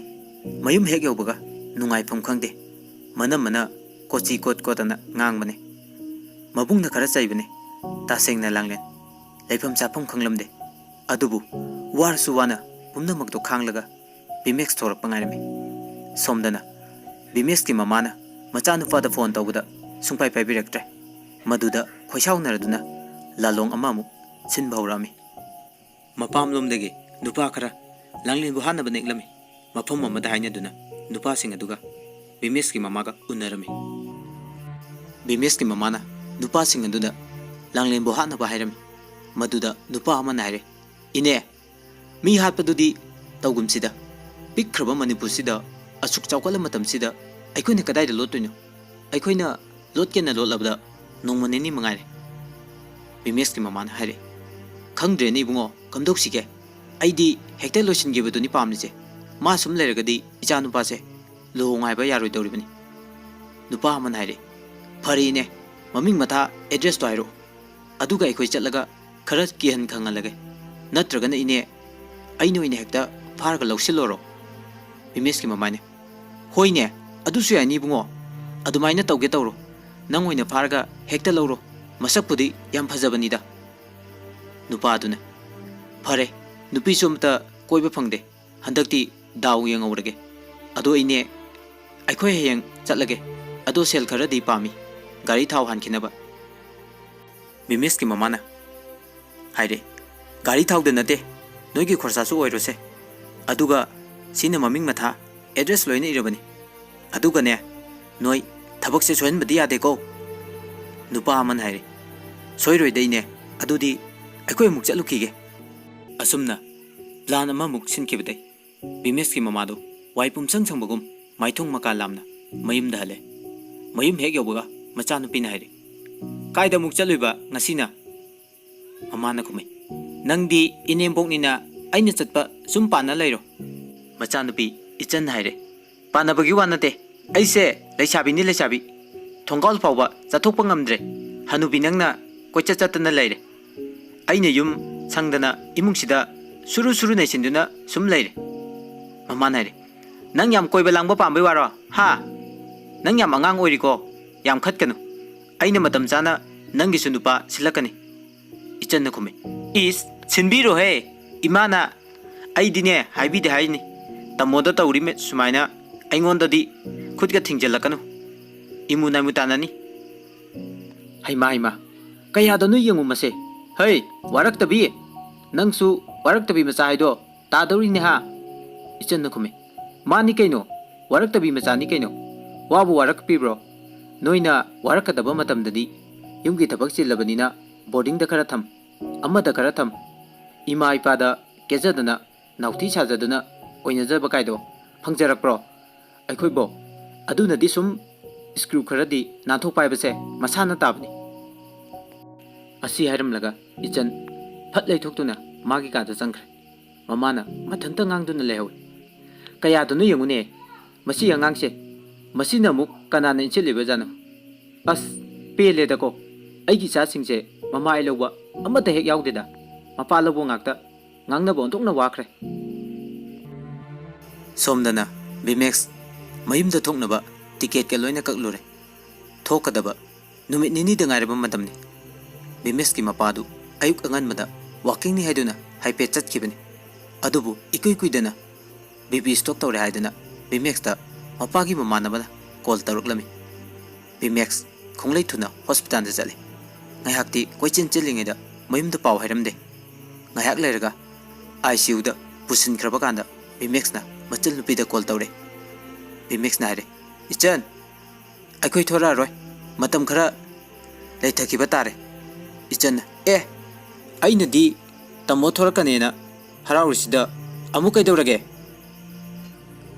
ꯃꯌꯨꯝ ꯍꯦꯛ ꯌꯧꯕꯒ ꯅꯨꯡꯉꯥꯏꯐꯝ ꯈꯪꯗꯦ꯫ ꯃꯅꯝ ꯃꯅ ꯀꯣꯆꯤ ꯀꯣꯠ ꯀꯣꯠꯇꯅ ꯉꯥꯡꯕꯅꯦ꯫ ꯃꯕꯨꯡꯅ ꯈꯔ ꯆꯩꯕꯅꯦ꯫ ꯇꯁꯦꯡꯅ ꯂꯥꯡꯂꯦꯟ, ꯂꯩꯐꯝ ꯆꯥꯐꯝ ꯈꯪꯂꯝꯗꯦ꯫ ꯑꯗꯨꯕꯨ ꯋꯥꯔꯁꯨ ꯋꯥꯅ ꯄꯨꯝꯅꯃꯛꯇꯣ ꯈꯥꯡꯂꯒ ꯕꯤꯃꯦꯛꯁ ꯊꯣꯔꯛꯄ ꯉꯥꯏꯔꯝꯃꯤ꯫ ꯁꯣꯝꯗꯅ ꯕꯤꯃꯦꯛꯁꯀꯤ ꯃꯃꯥꯅ ꯃꯆꯥꯅꯨꯄꯥꯗ ꯐꯣꯟ ꯇꯧꯕꯗ ꯁꯨꯡꯄꯥꯏ ꯄꯥꯏꯕꯤꯔꯛꯇ꯭ꯔꯦ꯫ ꯃꯗꯨꯗ ꯈꯣꯏꯁꯥꯎꯅꯔꯗꯨꯅ ꯂꯥꯂꯣꯡ ꯑꯃꯃꯨꯛ ꯁꯤꯟꯕ ꯍꯧꯔꯛꯑꯝꯃꯤ꯫ ꯃꯄꯥꯝꯂꯣꯝꯗꯒꯤ ꯅꯨꯄꯥ ꯈꯔ ꯂꯥꯡꯂꯦꯟꯕꯨ ꯍꯥꯠꯅꯕ ꯅꯦꯛꯂꯝꯃꯤ꯫ ꯃꯐꯝ ꯑꯃꯗ ꯍꯥꯏꯅꯗꯨꯅ ꯅꯨꯄꯥꯁꯤꯡ ꯑꯗꯨꯒ ꯕꯤꯃꯦꯁꯀꯤ ꯃꯃꯥꯒ ꯎꯅꯔꯝꯃꯤ꯫ ꯕꯤꯃꯦꯁꯀꯤ ꯃꯃꯥꯅ ꯅꯨꯄꯥꯁꯤꯡ ꯑꯗꯨꯗ ꯂꯥꯡꯂꯦꯟꯕꯨ ꯍꯥꯠꯅꯕ ꯍꯥꯏꯔꯝꯃꯤ꯫ ꯃꯗꯨꯗ ꯅꯨꯄꯥ ꯑꯃꯅ ꯍꯥꯏꯔꯦ, "ꯏꯅꯦ, ꯃꯤ ꯍꯥꯠꯄꯗꯨꯗꯤ ꯇꯧꯒꯨꯝꯁꯤꯗ꯫ ꯄꯤꯛꯈ꯭ꯔꯕ ꯃꯅꯤꯄꯨꯔꯁꯤꯗ ꯑꯁꯨꯛ ꯆꯥꯎꯈꯠꯂ ꯃꯇꯝꯁꯤꯗ ꯑꯩꯈꯣꯏꯅ ꯀꯗꯥꯏꯗ ꯂꯣꯠꯇꯣꯏꯅꯣ? ꯑꯩꯈꯣꯏꯅ ꯂꯣꯠꯀꯦꯅ ꯂꯣꯠꯂꯕꯗ ꯅꯣꯡꯃ ꯅꯤꯅꯤ ꯃꯉꯥꯏꯔꯦ꯫" ꯕꯤꯃꯦꯁꯀꯤ ꯃꯃꯥꯅ ꯍꯥꯏꯔꯛꯏ, "ꯈꯪꯗ꯭ꯔꯦꯅꯦ ꯏꯕꯨꯡꯉꯣ, ꯀꯝꯗꯧꯁꯤꯒꯦ? ꯑꯩꯗꯤ ꯍꯦꯛꯇ ꯂꯣꯏꯁꯤꯟꯈꯤꯕꯗꯨꯅꯤ ꯄꯥꯝꯂꯤꯁꯦ꯫ ꯃꯥ ꯁꯨꯝ ꯂꯩꯔꯒꯗꯤ ꯏꯆꯥ ꯅꯨꯄꯥꯁꯦ ꯂꯨꯍꯣꯡ ꯍꯥꯏꯕ ꯌꯥꯔꯣꯏꯗꯧꯔꯤꯕꯅꯤ꯫" ꯅꯨꯄꯥ ꯑꯃꯅ ꯍꯥꯏꯔꯛꯏ, "ꯐꯔꯦ ꯏꯅꯦ, ꯃꯃꯤꯡ ꯃꯊꯥ ꯑꯦꯗ꯭ꯔꯦꯁꯇꯣ ꯍꯥꯏꯔꯛꯑꯣ, ꯑꯗꯨꯒ ꯑꯩꯈꯣꯏ ꯆꯠꯂꯒ ꯈꯔ ꯀꯤꯍꯟ ꯈꯪꯍꯜꯂꯒꯦ꯫ ꯅꯠꯇ꯭ꯔꯒꯅ ꯏꯅꯦ, ꯑꯩꯅ ꯑꯣꯏꯅ ꯍꯦꯛꯇ ꯐꯥꯔꯒ ꯂꯧꯁꯤꯜꯂꯣꯔꯣ?" ꯕꯤꯃꯦꯁꯀꯤ ꯃꯃꯥꯅꯦ, "ꯍꯣꯏꯅꯦ, ꯑꯗꯨꯁꯨ ꯌꯥꯏꯅꯤ ꯏꯕꯨꯡꯉꯣ꯫ ꯑꯗꯨꯃꯥꯏꯅ ꯇꯧꯒꯦ ꯇꯧꯔꯣ꯫ ꯅꯪ ꯑꯣꯏꯅ ꯐꯥꯔꯒ ꯍꯦꯛꯇ ꯂꯧꯔꯣ꯫ ꯃꯁꯛꯄꯨꯗꯤ ꯌꯥꯝ ꯐꯖꯕꯅꯤꯗ꯫" ꯅꯨꯄꯥꯗꯨꯅ, "ꯐꯔꯦ, ꯅꯨꯄꯤꯁꯨ ꯑꯃꯇ ꯀꯣꯏꯕ ꯐꯪꯗꯦ꯫ ꯍꯟꯗꯛꯇꯤ ꯗꯥꯎ ꯌꯦꯡꯍꯧꯔꯒꯦ꯫ ꯑꯗꯣ ꯏꯅꯦ, ꯑꯩꯈꯣꯏ ꯍꯌꯦꯡ ꯆꯠꯂꯒꯦ꯫ ꯑꯗꯣ ꯁꯦꯜ ꯈꯔꯗꯤ ꯄꯥꯝꯃꯤ, ꯒꯥꯔꯤ ꯊꯥꯎ ꯍꯥꯟꯈꯤꯅꯕ꯫" ꯕꯤꯃꯦꯁꯀꯤ ꯃꯃꯥꯅ ꯍꯥꯏꯔꯦ, "ꯒꯥꯔꯤ ꯊꯥꯎꯗ ꯅꯠꯇꯦ, ꯅꯣꯏꯒꯤ ꯈꯣꯔꯁꯥꯁꯨ ꯑꯣꯏꯔꯣꯁꯦ꯫ ꯑꯗꯨꯒ ꯁꯤꯅ ꯃꯃꯤꯡ ꯃꯊꯥ, ꯑꯦꯗ꯭ꯔꯦꯁ ꯂꯣꯏꯅ ꯏꯔꯕꯅꯤ꯫ ꯑꯗꯨꯒꯅꯦ, ꯅꯣꯏ ꯊꯕꯛꯁꯦ ꯁꯣꯏꯍꯟꯕꯗꯤ ꯌꯥꯗꯦꯀꯣ꯫" ꯅꯨꯄꯥ ꯑꯃꯅ ꯍꯥꯏꯔꯦ, "ꯁꯣꯏꯔꯣꯏꯗ ꯏꯅꯦ, ꯑꯗꯨꯗꯤ ꯑꯩꯈꯣꯏ ꯑꯃꯨꯛ ꯆꯠꯂꯨꯈꯤꯒꯦ꯫" ꯑꯁꯨꯝꯅ ꯄ꯭ꯂꯥꯟ ꯑꯃꯃꯨꯛ ꯁꯤꯟꯈꯤꯕꯗꯩ ꯕꯤꯃꯦꯁꯀꯤ ꯃꯃꯥꯗꯨ ꯋꯥꯏ ꯄꯨꯝꯁꯪ ꯁꯪꯕꯒꯨꯝ ꯃꯥꯏꯊꯣꯡ ꯃꯀꯥ ꯂꯥꯝꯅ ꯃꯌꯨꯝꯗ ꯍꯜꯂꯦ꯫ ꯃꯌꯨꯝ ꯍꯦꯛ ꯌꯧꯕꯒ ꯃꯆꯥꯅꯨꯄꯤꯅ ꯍꯥꯏꯔꯦ, "ꯀꯥꯏꯗ ꯑꯃꯨꯛ ꯆꯠꯂꯨꯏꯕ ꯉꯁꯤꯅ?" ꯃꯃꯥꯅ ꯈꯨꯝꯃꯤ, "ꯅꯪꯗꯤ ꯏꯅꯦꯝꯕꯣꯛꯅꯤꯅ ꯑꯩꯅ ꯆꯠꯄ ꯁꯨꯝ ꯄꯥꯟꯅ ꯂꯩꯔꯣ꯫" ꯃꯆꯥꯅꯨꯄꯤ ꯏꯆꯟ ꯍꯥꯏꯔꯦ, "ꯄꯥꯟꯅꯕꯒꯤ ꯋꯥ ꯅꯠꯇꯦ, ꯑꯩꯁꯦ ꯂꯩꯁꯥꯕꯤꯅꯤ ꯂꯩꯁꯥꯕꯤ꯫ ꯊꯣꯡꯒꯥꯜ ꯐꯥꯎꯕ ꯆꯠꯊꯣꯛꯄ ꯉꯝꯗ꯭ꯔꯦ꯫ ꯍꯅꯨꯕꯤ ꯅꯪꯅ ꯀꯣꯏꯆꯠ ꯆꯠꯇꯅ ꯂꯩꯔꯦ꯫ ꯑꯩꯅ ꯌꯨꯝ ꯁꯪꯗꯅ ꯏꯃꯨꯡꯁꯤꯗ ꯁꯨꯔꯨ ꯁꯨꯔꯨ ꯅꯩꯁꯤꯟꯗꯨꯅ ꯁꯨꯝ ꯂꯩꯔꯦ꯫" ꯃꯃꯥꯅ ꯍꯥꯏꯔꯦ, "ꯅꯪ ꯌꯥꯝ ꯀꯣꯏꯕ ꯂꯥꯡꯕ ꯄꯥꯝꯕꯩ ꯋꯥꯔꯣ? ꯍꯥ? ꯅꯪ ꯌꯥꯝ ꯑꯉꯥꯡ ꯑꯣꯏꯔꯤꯀꯣ꯫ ꯌꯥꯝ ꯈꯠꯀꯅꯨ꯫ ꯑꯩꯅ ꯃꯇꯝ ꯆꯥꯅ ꯅꯪꯒꯤꯁꯨ ꯅꯨꯄꯥ ꯁꯤꯜꯂꯛꯀꯅꯤ꯫" ꯏꯆꯟꯅ ꯈꯨꯝꯃꯤ, "ꯏꯁ, ꯁꯤꯟꯕꯤꯔꯣꯍꯦ꯫ ꯏꯃꯥꯅ ꯑꯩꯗꯤꯅꯦ ꯍꯥꯏꯕꯤꯗꯦ ꯍꯥꯏꯅꯤ꯫ ꯇꯥꯃꯣꯗ ꯇꯧꯔꯤ ꯃꯦ-, ꯁꯨꯃꯥꯏꯅ ꯑꯩꯉꯣꯟꯗꯗꯤ ꯈꯨꯠꯀ ꯊꯤꯡꯖꯤꯜꯂꯛꯀꯅꯨ꯫ ꯏꯃꯨ ꯅꯥꯏꯃꯨ ꯇꯥꯅꯅꯤ꯫" ꯍꯩꯃꯥ ꯍꯩꯃꯥ, ꯀꯌꯥꯗꯅꯣ ꯌꯦꯡꯉꯨ ꯃꯁꯦ꯫ ꯍꯩ, ꯋꯥꯔꯛꯇꯕꯤ! ꯅꯪꯁꯨ ꯋꯥꯔꯛꯇꯕꯤ ꯃꯆꯥ ꯍꯥꯏꯗꯣ ꯇꯥꯗꯧꯔꯤꯅꯦ ꯍꯥ? ꯏꯆꯟꯅ ꯈꯨꯝꯃꯤ, "ꯃꯥꯅꯤ ꯀꯩꯅꯣ, ꯋꯥꯔꯛꯇꯕꯤ ꯃꯆꯥꯅꯤ ꯀꯩꯅꯣ꯫ ꯋꯥꯕꯨ ꯋꯥꯔꯛꯄꯤꯕ꯭ꯔꯣ? ꯅꯣꯏꯅ ꯋꯥꯔꯛꯀꯗꯕ ꯃꯇꯝꯗꯗꯤ ꯌꯨꯝꯒꯤ ꯊꯕꯛ ꯆꯤꯜꯂꯕꯅꯤꯅ ꯕꯣꯔꯗꯤꯡꯗ ꯈꯔ ꯊꯝ, ꯑꯃꯗ ꯈꯔ ꯊꯝ꯫ ꯏꯃꯥ ꯏꯄꯥꯗ ꯀꯦꯖꯗꯅ ꯅꯥꯎꯊꯤ ꯁꯥꯖꯗꯨꯅ ꯑꯣꯏꯅꯖꯕ ꯀꯥꯏꯗꯣ ꯐꯪꯖꯔꯛꯄ꯭ꯔꯣ? ꯑꯩꯈꯣꯏꯕꯣ, ꯑꯗꯨꯅꯗꯤ ꯁꯨꯝ ꯁ꯭ꯀ꯭ꯔꯨ ꯈꯔꯗꯤ ꯅꯥꯟꯊꯣꯛꯄ ꯍꯥꯏꯕꯁꯦ ꯃꯁꯥꯅ ꯇꯥꯕꯅꯤ꯫" ꯑꯁꯤ ꯍꯥꯏꯔꯝꯂꯒ ꯏꯆꯟ ꯐꯠ ꯂꯩꯊꯣꯛꯇꯨꯅ ꯃꯥꯒꯤ ꯀꯥꯗ ꯆꯪꯈ꯭ꯔꯦ꯫ ꯃꯃꯥꯅ ꯃꯊꯟꯇ ꯉꯥꯡꯗꯨꯅ ꯂꯩꯍꯧꯏ꯫ "ꯀꯌꯥꯗꯅꯣ ꯌꯦꯡꯉꯨꯅꯦ, ꯃꯁꯤ ꯑꯉꯥꯡꯁꯦ꯫ ꯃꯁꯤꯅ ꯑꯃꯨꯛ ꯀꯅꯥꯅ ꯏꯟꯁꯤꯜꯂꯤꯕꯖꯥꯠꯅꯣ? ꯑꯁ, ꯄꯦꯜꯂꯦꯗꯀꯣ꯫ ꯑꯩꯒꯤ ꯏꯆꯥꯁꯤꯡꯁꯦ ꯃꯃꯥꯏ ꯂꯧꯕ ꯑꯃꯠꯇ ꯍꯦꯛ ꯌꯥꯎꯗꯦꯗ꯫ ꯃꯄꯥ ꯂꯧꯕ ꯉꯥꯛꯇ꯫ ꯉꯥꯡꯅꯕ ꯑꯣꯟꯊꯣꯛꯅ ꯋꯥꯈ꯭ꯔꯦ꯫ ꯁꯣꯝꯗꯅ ꯕꯤꯃꯦꯛꯁ ꯃꯌꯨꯝꯗ ꯊꯣꯛꯅꯕ ꯇꯤꯀꯦꯠꯀ ꯂꯣꯏꯅ ꯀꯛꯂꯨꯔꯦ꯫ ꯊꯣꯛꯀꯗꯕ ꯅꯨꯃꯤꯠ ꯅꯤꯅꯤꯗ ꯉꯥꯏꯔꯕ ꯃꯇꯝꯅꯤ꯫ ꯕꯤꯃꯦꯛꯁꯀꯤ ꯃꯄꯥꯗꯨ ꯑꯌꯨꯛ ꯑꯉꯟꯕꯗ ꯋꯥꯀꯤꯡꯅꯤ ꯍꯥꯏꯗꯨꯅ ꯍꯥꯏꯐꯦꯠ ꯆꯠꯈꯤꯕꯅꯤ꯫ ꯑꯗꯨꯕꯨ ꯏꯀꯨꯏ ꯀꯨꯏꯗꯅ ꯕꯤ ꯄꯤ ꯁ꯭ꯇꯣꯛ ꯇꯧꯔꯦ ꯍꯥꯏꯗꯨꯅ ꯕꯤꯃꯦꯛꯁꯇ ꯃꯄꯥꯒꯤ ꯃꯃꯥꯟꯅꯕꯅ ꯀꯣꯜ ꯇꯧꯔꯛꯂꯝꯃꯤ꯫ ꯕꯤꯃꯦꯛꯁ ꯈꯣꯡꯂꯩ ꯊꯨꯅ ꯍꯣꯁꯄꯤꯇꯥꯜꯗ ꯆꯠꯂꯤ꯫ ꯉꯥꯏꯍꯥꯛꯇꯤ ꯀꯣꯏꯆꯦꯟ ꯆꯦꯜꯂꯤꯉꯩꯗ ꯃꯌꯨꯝꯗ ꯄꯥꯎ ꯍꯥꯏꯔꯝꯗꯦ꯫ ꯉꯥꯏꯍꯥꯛ ꯂꯩꯔꯒ ꯑꯥꯏ ꯁꯤ ꯌꯨꯗ ꯄꯨꯁꯤꯟꯈ꯭ꯔꯕ ꯀꯥꯟꯗ ꯕꯤꯃꯦꯛꯁꯅ ꯃꯆꯜꯅꯨꯄꯤꯗ ꯀꯣꯜ ꯇꯧꯔꯦ꯫ ꯕꯤꯃꯦꯛꯁꯅ ꯍꯥꯏꯔꯦ, "ꯏꯆꯟ, ꯑꯩꯈꯣꯏ ꯊꯣꯔꯛꯑꯔꯣꯏ꯫ ꯃꯇꯝ ꯈꯔ ꯂꯩꯊꯈꯤꯕ ꯇꯥꯔꯦ꯫" ꯏꯆꯟꯅ, "ꯑꯦ, ꯑꯩꯅꯗꯤ ꯇꯥꯃꯣ ꯊꯣꯔꯛꯀꯅꯦꯅ ꯍꯔꯥꯎꯔꯤꯁꯤꯗ ꯑꯃꯨꯛ ꯀꯩꯗꯧꯔꯒꯦ?"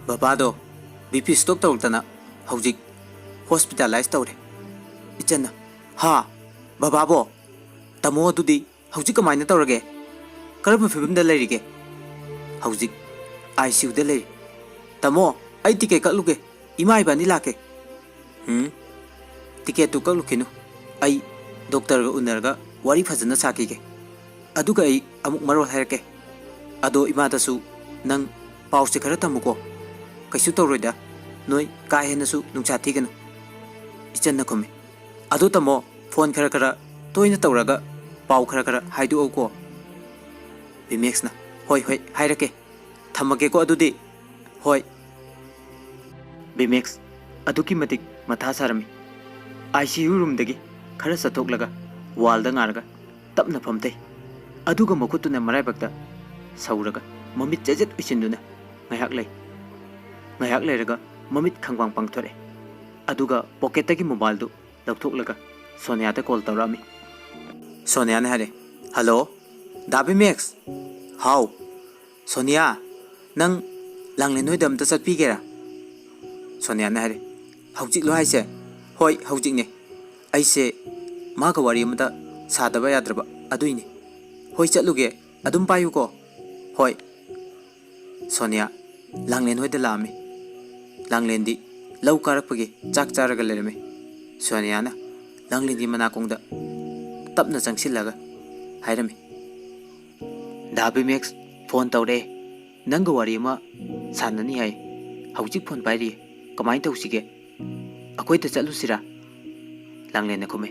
"ꯕꯕꯥꯗꯣ ꯕꯤ ꯄꯤ ꯁ꯭ꯇꯣꯛ ꯇꯧꯔꯛꯇꯅ ꯍꯧꯖꯤꯛ ꯍꯣꯁꯄꯤꯇꯥꯂꯥꯏꯁ ꯇꯧꯔꯦ꯫" ꯏꯆꯟꯅ, "ꯍꯥ? ꯕꯕꯥꯕꯣ? ꯇꯥꯃꯣ ꯑꯗꯨꯗꯤ ꯍꯧꯖꯤꯛ ꯀꯃꯥꯏꯅ ꯇꯧꯔꯒꯦ? ꯀꯔꯝꯕ ꯐꯤꯕꯝꯗ ꯂꯩꯔꯤꯒꯦ?" "ꯍꯧꯖꯤꯛ ꯑꯥꯏ ꯁꯤ ꯌꯨꯗ ꯂꯩꯔꯤ꯫" "ꯇꯥꯃꯣ, ꯑꯩ ꯇꯤꯀꯦꯠ ꯀꯛꯂꯨꯒꯦ, ꯏꯃꯥ ꯏꯕꯥꯅꯤ ꯂꯥꯛꯀꯦ꯫" "ꯎꯝ, ꯇꯤꯀꯦꯠꯇꯨ ꯀꯛꯂꯨꯈꯤꯅꯨ, ꯑꯩ ꯗꯣꯛꯇꯔꯒ ꯎꯅꯔꯒ ꯋꯥꯔꯤ ꯐꯖꯅ ꯁꯥꯈꯤꯒꯦ, ꯑꯗꯨꯒ ꯑꯩ ꯑꯃꯨꯛ ꯃꯔꯣꯜ ꯍꯥꯏꯔꯛꯀꯦ꯫ ꯑꯗꯣ ꯏꯃꯥꯗꯁꯨ ꯅꯪ ꯄꯥꯎꯁꯦ ꯈꯔ ꯇꯝꯃꯨꯀꯣ꯫ ꯀꯩꯁꯨ ꯇꯧꯔꯣꯏꯗ, ꯅꯣꯏ ꯀꯥ ꯍꯦꯟꯅꯁꯨ ꯅꯨꯡꯁꯥ ꯊꯤꯒꯅꯨ꯫" ꯏꯆꯟꯅ ꯈꯨꯝꯃꯤ, "ꯑꯗꯣ ꯇꯥꯃꯣ, ꯐꯣꯟ ꯈꯔ ꯈꯔ ꯇꯣꯏꯅ ꯇꯧꯔꯒ ꯄꯥꯎ ꯈꯔ ꯈꯔ ꯍꯥꯏꯗꯣꯛꯎꯀꯣ꯫" ꯕꯤꯃꯦꯛꯁꯅ, "ꯍꯣꯏ, ꯍꯣꯏ, ꯍꯥꯏꯔꯛꯀꯦ꯫ ꯊꯝꯃꯒꯦꯀꯣ ꯑꯗꯨꯗꯤ꯫" "ꯍꯣꯏ꯫" ꯕꯤꯃꯦꯛꯁ ꯑꯗꯨꯛꯀꯤ ꯃꯇꯤꯛ ꯃꯊꯥ ꯁꯥꯔꯝꯃꯤ꯫ ꯑꯥꯏ ꯁꯤ ꯌꯨ ꯔꯨꯝꯗꯒꯤ ꯈꯔ ꯆꯠꯊꯣꯛꯂꯒ ꯋꯥꯜꯗ ꯉꯥꯔꯒ ꯇꯞꯅ ꯐꯝꯊꯩ꯫ ꯑꯗꯨꯒ ꯃꯈꯨꯠꯇꯨꯅ ꯃꯔꯥꯏꯕꯛꯇ ꯁꯧꯔꯒ ꯃꯃꯤꯠ ꯆꯦꯖꯦꯠ ꯎꯏꯁꯤꯟꯗꯨꯅ ꯉꯥꯏꯍꯥꯛ ꯂꯩ꯫ ꯉꯥꯏꯍꯥꯛ ꯂꯩꯔꯒ ꯃꯃꯤꯠ ꯈꯪꯄꯥꯡ ꯄꯥꯡꯊꯣꯔꯛꯑꯦ꯫ ꯑꯗꯨꯒ ꯄꯣꯀꯦꯠꯇꯒꯤ ꯃꯣꯕꯥꯏꯜꯗꯨ ꯂꯧꯊꯣꯛꯂꯒ ꯁꯣꯅꯤꯌꯥꯗ ꯀꯣꯜ ꯇꯧꯔꯛꯑꯝꯃꯤ꯫ ꯁꯣꯅꯤꯌꯥꯅ ꯍꯥꯏꯔꯦ, "ꯍꯜꯂꯣ, ꯗꯥ ꯕꯤꯃꯦꯛꯁ?" "ꯍꯥꯎ꯫" "ꯁꯣꯅꯤꯌꯥ, ꯅꯪ ꯂꯥꯡꯂꯦꯟ ꯍꯣꯏꯗ ꯑꯝꯇ ꯆꯠꯄꯤꯒꯦꯔꯥ?" ꯁꯣꯅꯤꯌꯥꯅ ꯍꯥꯏꯔꯦ, "ꯍꯧꯖꯤꯛꯂꯣ ꯍꯥꯏꯁꯦ?" "ꯍꯣꯏ, ꯍꯧꯖꯤꯛꯅꯦ꯫ ꯑꯩꯁꯦ ꯃꯥꯒ ꯋꯥꯔꯤ ꯑꯃꯇ ꯁꯥꯗꯕ ꯌꯥꯗ꯭ꯔꯕ, ꯑꯗꯨꯏꯅꯦ꯫" "ꯍꯣꯏ, ꯆꯠꯂꯨꯒꯦ꯫ ꯑꯗꯨꯝ ꯄꯥꯏꯌꯨꯀꯣ꯫" "ꯍꯣꯏ꯫" ꯁꯣꯅꯤꯌꯥ ꯂꯥꯡꯂꯦꯟ ꯍꯣꯏꯗ ꯂꯥꯛꯑꯝꯃꯤ꯫ ꯂꯥꯡꯂꯦꯟꯗꯤ ꯂꯧ ꯀꯥꯔꯛꯄꯒꯤ ꯆꯥꯛ ꯆꯥꯔꯒ ꯂꯩꯔꯝꯃꯤ꯫ ꯁꯣꯅꯤꯌꯥꯅ ꯂꯥꯡꯂꯦꯟꯒꯤ ꯃꯅꯥꯀꯣꯡꯗ ꯇꯞꯅ ꯆꯪꯁꯤꯜꯂꯒ, ꯍꯥꯏꯔꯝꯃꯤ꯫ "ꯗꯥ ꯕꯤꯃꯦꯛꯁ ꯐꯣꯟ ꯇꯧꯔꯛꯑꯦ, ꯅꯪꯒ ꯋꯥꯔꯤ ꯑꯃ ꯁꯥꯟꯅꯅꯤ ꯍꯥꯏ꯫ ꯍꯧꯖꯤꯛ ꯐꯣꯟ ꯄꯥꯏꯔꯤꯌꯦ, ꯀꯃꯥꯏꯅ ꯇꯧꯁꯤꯒꯦ? ꯑꯩꯈꯣꯏꯗ ꯆꯠꯂꯨꯁꯤꯔꯥ?" ꯂꯥꯡꯂꯦꯟꯅ ꯈꯨꯝꯃꯦ꯫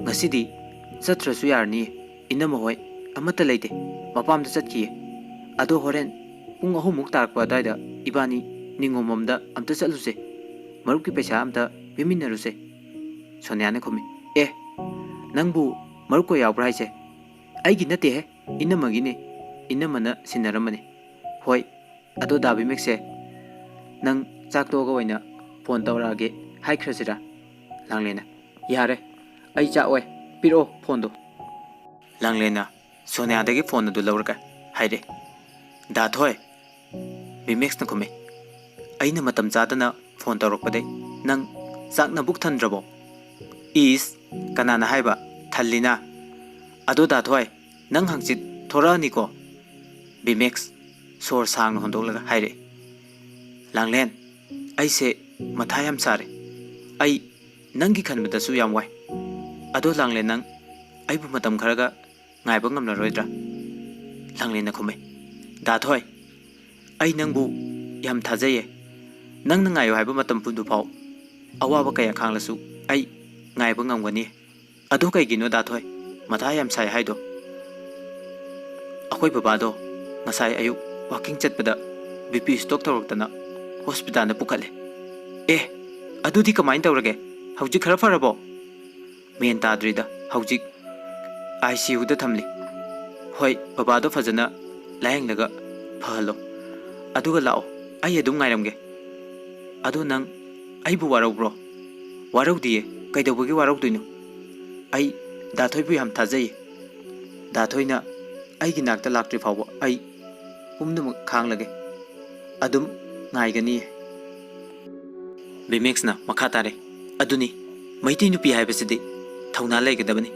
"ꯉꯁꯤꯗꯤ ꯆꯠꯇ꯭ꯔꯁꯨ ꯌꯥꯔꯅꯤꯌꯦ, ꯏꯅꯝꯃ ꯍꯣꯏ ꯑꯃꯠꯇ ꯂꯩꯇꯦ, ꯃꯄꯥꯝꯗ ꯆꯠꯈꯤꯌꯦ꯫ ꯑꯗꯣ ꯍꯣꯔꯦꯟ ꯄꯨꯡ ꯑꯍꯨꯝꯃꯨꯛ ꯇꯥꯔꯛꯄ ꯑꯗꯨꯋꯥꯏꯗ ꯏꯕꯥꯅꯤ ꯅꯤꯉꯣꯝꯕꯝꯗ ꯑꯝꯇ ꯆꯠꯂꯨꯁꯦ, ꯃꯔꯨꯞꯀꯤ ꯄꯩꯁꯥ ꯑꯝꯇ ꯄꯤꯃꯤꯟꯅꯔꯨꯁꯦ꯫" ꯁꯣꯅꯤꯌꯥꯅ ꯈꯨꯝꯃꯤ꯫ "ꯑꯦ, ꯅꯪꯕꯨ ꯃꯔꯨꯞꯀ ꯌꯥꯎꯕ꯭ꯔꯥ ꯍꯥꯏꯁꯦ? ꯑꯩꯒꯤ ꯅꯠꯇꯦꯍꯦ, ꯏꯅꯝꯃꯒꯤꯅꯦ, ꯏꯅꯝꯃꯅ ꯁꯤꯟꯅꯔꯝꯕꯅꯦ꯫ ꯍꯣꯏ, ꯑꯗꯣ ꯗꯥ ꯕꯤꯃꯦꯛꯁꯦ, ꯅꯪ ꯆꯥꯛ ꯇꯣꯛꯑꯒ ꯑꯣꯏꯅ ꯐꯣꯟ ꯇꯧꯔꯛꯑꯒꯦ ꯍꯥꯏꯈ꯭ꯔꯁꯤꯔꯥ?" ꯂꯥꯡꯂꯦꯟꯅ꯫ "ꯌꯥꯔꯦ, ꯑꯩ ꯆꯥꯛ ꯑꯣꯏ, ꯄꯤꯔꯛꯑꯣ ꯐꯣꯟꯗꯣ꯫" ꯂꯥꯡꯂꯦꯟꯅ ꯁꯣꯅꯤꯌꯥꯗꯒꯤ ꯐꯣꯟ ꯑꯗꯨ ꯂꯧꯔꯒ ꯍꯥꯏꯔꯦ꯫ "ꯗꯥ ꯊꯣꯏ, ꯕꯤꯃꯦꯛꯁꯅ ꯈꯨꯝꯃꯤ꯫ ꯑꯩꯅ ꯃꯇꯝ ꯆꯥꯗꯅ ꯐꯣꯟ ꯇꯧꯔꯛꯄꯗꯩ ꯅꯪ ꯆꯥꯛ ꯅꯕꯨꯛ ꯊꯟꯗ꯭ꯔꯕꯣ?" "ꯏꯁ, ꯀꯅꯥꯅ ꯍꯥꯏꯕ? ꯊꯜꯂꯤꯅ꯫ ꯑꯗꯣ ꯗꯥ ꯊꯣꯏ, ꯅꯪ ꯍꯪꯆꯤꯠ ꯊꯣꯔꯛꯑꯅꯤꯀꯣ?" ꯕꯤꯃꯦꯛꯁ ꯁꯣꯔ ꯁꯥꯡꯅ ꯍꯣꯟꯗꯣꯛꯂꯒ ꯍꯥꯏꯔꯛꯑꯦ꯫ "ꯂꯥꯡꯂꯦꯟ, ꯑꯩꯁꯦ ꯃꯊꯥ ꯌꯥꯝ ꯁꯥꯔꯦ꯫ ꯑꯩ ꯅꯪꯒꯤ ꯈꯟꯕꯗꯁꯨ ꯌꯥꯝ ꯋꯥꯏ꯫ ꯑꯗꯣ ꯂꯥꯡꯂꯦꯟ, ꯅꯪ ꯑꯩꯕꯨ ꯃꯇꯝ ꯈꯔꯒ ꯉꯥꯏꯕ ꯉꯝꯂꯔꯣꯏꯗ꯭ꯔꯥ?" ꯂꯥꯡꯂꯦꯟꯅ ꯈꯨꯝꯃꯦ꯫ "ꯗꯥ ꯊꯣꯏ, ꯑꯩ ꯅꯪꯕꯨ ꯌꯥꯝ ꯊꯥꯖꯩꯌꯦ꯫ ꯅꯪꯅ ꯉꯥꯏꯌꯨ ꯍꯥꯏꯕ ꯃꯇꯝ ꯄꯨꯝꯕ ꯐꯥꯎ ꯑꯋꯥꯕ ꯀꯌꯥ ꯈꯥꯡꯂꯁꯨ ꯑꯩ ꯉꯥꯏꯕ ꯉꯝꯒꯅꯤ꯫ ꯑꯗꯣ ꯀꯩꯒꯤꯅꯣ ꯗꯥ ꯊꯣꯏ ꯃꯊꯥ ꯌꯥꯝ ꯁꯥꯏ ꯍꯥꯏꯗꯣ?" "ꯑꯩꯈꯣꯏ ꯕꯕꯥꯗꯣ ꯉꯁꯥꯏ ꯑꯌꯨꯛ ꯋꯥꯀꯤꯡ ꯆꯠꯄꯗ ꯕꯤ ꯄꯤ ꯁ꯭ꯇꯣꯛ ꯇꯧꯔꯛꯇꯅ ꯍꯣꯁꯄꯤꯇꯥꯜꯗ ꯄꯨꯈꯠꯂꯦ꯫" "ꯑꯦ, ꯑꯗꯨꯗꯤ ꯀꯃꯥꯏꯅ ꯇꯧꯔꯒꯦ? ꯍꯧꯖꯤꯛ ꯈꯔ ꯐꯔꯕꯣ?" "ꯃꯦꯟ ꯇꯥꯗ꯭ꯔꯤꯗ, ꯍꯧꯖꯤꯛ ꯑꯥꯏ ꯁꯤ ꯌꯨꯗ ꯊꯝꯂꯤ꯫" "ꯍꯣꯏ, ꯕꯕꯥꯗꯣ ꯐꯖꯅ ꯂꯥꯌꯦꯡꯂꯒ ꯐꯍꯜꯂꯣ꯫ ꯑꯗꯨꯒ ꯂꯥꯛꯑꯣ, ꯑꯩ ꯑꯗꯨꯝ ꯉꯥꯏꯔꯝꯒꯦ꯫ ꯑꯗꯣ ꯅꯪ ꯑꯩꯕꯨ ꯋꯥꯔꯧꯕ꯭ꯔꯣ?" "ꯋꯥꯔꯧꯗꯤꯌꯦ, ꯀꯩꯗꯧꯕꯒꯤ ꯋꯥꯔꯧꯗꯣꯏꯅꯣ? ꯑꯩ ꯗꯥ ꯊꯣꯏꯕꯨ ꯌꯥꯝ ꯊꯥꯖꯩꯌꯦ꯫ ꯗꯥ ꯊꯣꯏꯅ ꯑꯩꯒꯤ ꯅꯥꯛꯇ ꯂꯥꯛꯇ꯭ꯔꯤ ꯐꯥꯎꯕ ꯑꯩ ꯄꯨꯝꯅꯃꯛ ꯈꯥꯡꯂꯒꯦ꯫ ꯑꯗꯨꯝ ꯉꯥꯏꯒꯅꯤꯌꯦ꯫" ꯕꯤꯃꯦꯛꯁꯅ ꯃꯈꯥ ꯇꯥꯔꯦ꯫ "ꯑꯗꯨꯅꯤ, ꯃꯩꯇꯩ ꯅꯨꯄꯤ ꯍꯥꯏꯕꯁꯤꯗꯤ ꯊꯧꯅꯥ ꯂꯩꯒꯗꯕꯅꯤ,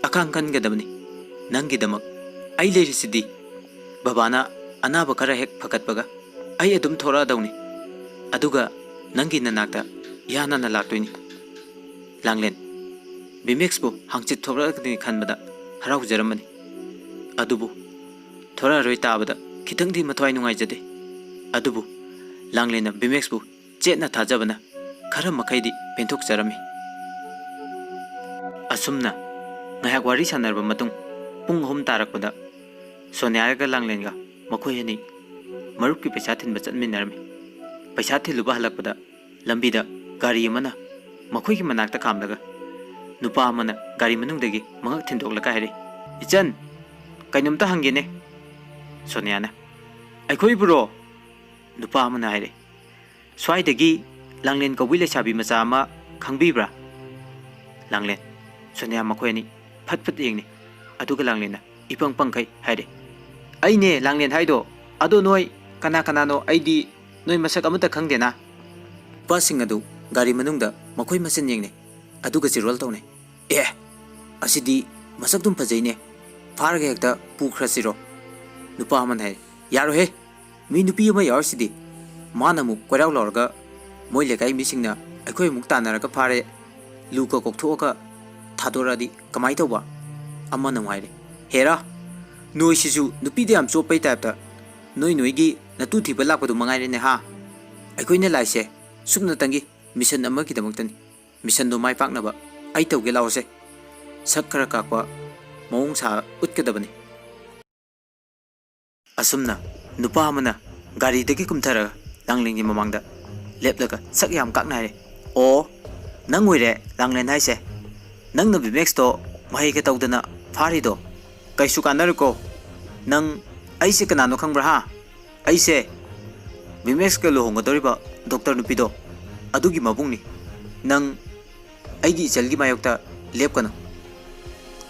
ꯑꯈꯥꯡ ꯀꯟꯒꯗꯕꯅꯤ꯫ ꯅꯪꯒꯤꯗꯃꯛ ꯑꯩ ꯂꯩꯔꯤꯁꯤꯗꯤ꯫ ꯕꯕꯥꯅ ꯑꯅꯥꯕ ꯈꯔ ꯍꯦꯛ ꯐꯒꯠꯄꯒ ꯑꯩ ꯑꯗꯨꯝ ꯊꯣꯔꯛꯑꯗꯧꯅꯤ꯫ ꯑꯗꯨꯒ ꯅꯪꯒꯤ ꯅꯅꯥꯛꯇ ꯏꯍꯥꯟ ꯍꯥꯟꯅ ꯂꯥꯛꯇꯣꯏꯅꯤ꯫" ꯂꯥꯡꯂꯦꯟ, ꯕꯤꯃꯦꯛꯁꯄꯨ ꯍꯪꯆꯤꯠ ꯊꯣꯛꯂꯛꯀꯅꯤ ꯈꯟꯕꯗ ꯍꯔꯥꯎꯖꯔꯝꯕꯅꯤ꯫ ꯑꯗꯨꯕꯨ ꯊꯣꯔꯛꯑꯔꯣꯏ ꯇꯥꯕꯗ ꯈꯤꯇꯪꯗꯤ ꯃꯊ꯭ꯋꯥꯏ ꯅꯨꯡꯉꯥꯏꯖꯗꯦ꯫ ꯑꯗꯨꯕꯨ ꯂꯥꯡꯂꯦꯟꯅ ꯕꯤꯃꯦꯛꯁꯄꯨ ꯆꯦꯠꯅ ꯊꯥꯖꯕꯅ ꯈꯔ ꯃꯈꯩꯗꯤ ꯄꯦꯟꯊꯣꯛꯆꯔꯝꯃꯤ꯫ ꯑꯁꯨꯝꯅ ꯉꯥꯏꯍꯥꯛ ꯋꯥꯔꯤ ꯁꯥꯟꯅꯔꯕ ꯃꯇꯨꯡ ꯄꯨꯡ ꯑꯍꯨꯝ ꯇꯥꯔꯛꯄꯗ ꯁꯣꯅꯤꯌꯥꯒ ꯂꯥꯡꯂꯦꯟꯒ ꯃꯈꯣꯏ ꯑꯅꯤ ꯃꯔꯨꯞꯀꯤ ꯄꯩꯁꯥ ꯊꯤꯟꯕ ꯆꯠꯃꯤꯟꯅꯔꯝꯃꯤ꯫ ꯄꯩꯁꯥ ꯊꯤꯜꯂꯨꯕ ꯍꯜꯂꯛꯄꯗ ꯂꯝꯕꯤꯗ ꯒꯥꯔꯤ ꯑꯃꯅ ꯃꯈꯣꯏꯒꯤ ꯃꯅꯥꯛꯇ ꯈꯥꯝꯂꯒ ꯅꯨꯄꯥ ꯑꯃꯅ ꯒꯥꯔꯤ ꯃꯅꯨꯡꯗꯒꯤ ꯃꯉꯛ ꯊꯤꯟꯗꯣꯛꯂꯒ ꯍꯥꯏꯔꯛꯏ, "ꯏꯆꯟ, ꯀꯩꯅꯣꯝꯇ ꯍꯪꯒꯦꯅꯦ꯫" ꯁꯣꯅꯤꯌꯥꯅ, "ꯑꯩꯈꯣꯏꯕꯨꯔꯣ?" ꯅꯨꯄꯥ ꯑꯃꯅ ꯍꯥꯏꯔꯛꯏ, "ꯁ꯭ꯋꯥꯏꯗꯒꯤ ꯂꯥꯡꯂꯦꯟ ꯀꯧꯕꯤ ꯂꯩꯁꯥꯕꯤ ꯃꯆꯥ ꯑꯃ ꯈꯪꯕꯤꯕ꯭ꯔꯥ?" ꯂꯥꯡꯂꯦꯟ, ꯁꯣꯅꯤꯌꯥ ꯃꯈꯣꯏ ꯑꯅꯤ ꯐꯠ ꯐꯠ ꯌꯦꯡꯅꯤ꯫ ꯑꯗꯨꯒ ꯂꯥꯡꯂꯦꯟꯅ ꯏꯄꯪ ꯄꯪꯈꯩ ꯍꯥꯏꯔꯦ, "ꯑꯩꯅꯦ ꯂꯥꯡꯂꯦꯟ ꯍꯥꯏꯗꯣ, ꯑꯗꯣ ꯅꯣꯏ ꯀꯅꯥ ꯀꯅꯥꯅꯣ? ꯑꯩꯗꯤ ꯅꯣꯏ ꯃꯁꯛ ꯑꯃꯠꯇ ꯈꯪꯗꯦꯅ꯫" ꯅꯨꯄꯥꯁꯤꯡ ꯑꯗꯨ ꯒꯥꯔꯤ ꯃꯅꯨꯡꯗ ꯃꯈꯣꯏ ꯃꯁꯦꯟ ꯌꯦꯡꯅꯩ꯫ ꯑꯗꯨꯒ ꯆꯤꯔꯣꯜ ꯇꯧꯅꯩ, "ꯑꯦ, ꯑꯁꯤꯗꯤ ꯃꯁꯛ ꯑꯗꯨꯝ ꯐꯖꯩꯅꯦ, ꯐꯥꯔꯒ ꯍꯦꯛꯇ ꯄꯨꯈ꯭ꯔꯁꯤꯔꯣ?" ꯅꯨꯄꯥ ꯑꯃꯅ ꯍꯥꯏ, "ꯌꯥꯔꯣꯏꯍꯦ, ꯃꯤ ꯅꯨꯄꯤ ꯑꯃ ꯌꯥꯎꯔꯤꯁꯤꯗꯤ, ꯃꯥꯅ ꯑꯃꯨꯛ ꯀꯣꯏꯔꯥꯎ ꯂꯥꯎꯔꯒ ꯃꯣꯏ ꯂꯩꯀꯥꯏ ꯃꯤꯁꯤꯡꯅ ꯑꯩꯈꯣꯏ ꯑꯃꯨꯛ ꯇꯥꯟꯅꯔꯒ ꯐꯥꯔꯦ, ꯂꯨꯒ ꯀꯣꯛꯊꯣꯛꯑꯒ ꯊꯥꯗꯣꯔꯛꯑꯗꯤ ꯀꯃꯥꯏ ꯇꯧꯕ?" ꯑꯃꯅ ꯑꯃꯨꯛ ꯍꯥꯏꯔꯦ, "ꯍꯦꯔꯥ, ꯅꯣꯏꯁꯤꯁꯨ ꯅꯨꯄꯤꯗ ꯌꯥꯝ ꯆꯣꯞꯄꯩ ꯇꯥꯏꯞꯇ, ꯅꯣꯏ ꯅꯣꯏꯒꯤ ꯅꯇꯨ ꯊꯤꯕ ꯂꯥꯛꯄꯗꯨ ꯃꯉꯥꯏꯔꯦꯅꯦ ꯍꯥ? ꯑꯩꯈꯣꯏꯅ ꯂꯥꯛꯏꯁꯦ ꯁꯨꯞꯅꯇꯪꯒꯤ ꯃꯤꯁꯟ ꯑꯃꯒꯤꯗꯃꯛꯇꯅꯤ꯫ ꯃꯤꯁꯟꯗꯣ ꯃꯥꯏ ꯄꯥꯛꯅꯕ ꯑꯩ ꯇꯧꯒꯦ ꯂꯥꯛꯑꯣꯁꯦ꯫ ꯁꯛ ꯈꯔ ꯀꯥꯛꯄ ꯃꯑꯣꯡ ꯁꯥ ꯎꯠꯀꯗꯕꯅꯤ꯫" ꯑꯁꯨꯝꯅ ꯅꯨꯄꯥ ꯑꯃꯅ ꯒꯥꯔꯤꯗꯒꯤ ꯀꯨꯝꯊꯔꯒ ꯂꯥꯡꯂꯦꯟꯒꯤ ꯃꯃꯥꯡꯗ ꯂꯦꯞꯂꯒ ꯁꯛ ꯌꯥꯝ ꯀꯥꯛꯅ ꯍꯥꯏꯔꯦ, "ꯑꯣ, ꯅꯪ ꯑꯣꯏꯔꯦ ꯂꯥꯡꯂꯦꯟ ꯍꯥꯏꯁꯦ? ꯅꯪꯅ ꯕꯤꯃꯦꯛꯁꯇꯣ ꯃꯍꯩꯒ ꯇꯧꯗꯅ ꯐꯥꯔꯤꯗꯣ? ꯀꯩꯁꯨ ꯀꯥꯟꯅꯔꯣꯏꯀꯣ꯫ ꯅꯪ ꯑꯩꯁꯦ ꯀꯅꯥꯅꯣ ꯈꯪꯕ꯭ꯔꯥ ꯍꯥ? ꯑꯩꯁꯦ ꯕꯤꯃꯦꯛꯁꯀ ꯂꯨꯍꯣꯡꯒꯗꯧꯔꯤꯕ ꯗꯣꯛꯇꯔ ꯅꯨꯄꯤꯗꯣ, ꯑꯗꯨꯒꯤ ꯃꯕꯨꯡꯅꯤ꯫ ꯅꯪ ꯑꯩꯒꯤ ꯏꯆꯜꯒꯤ ꯃꯥꯌꯣꯛꯇ ꯂꯦꯞꯀꯅꯨ꯫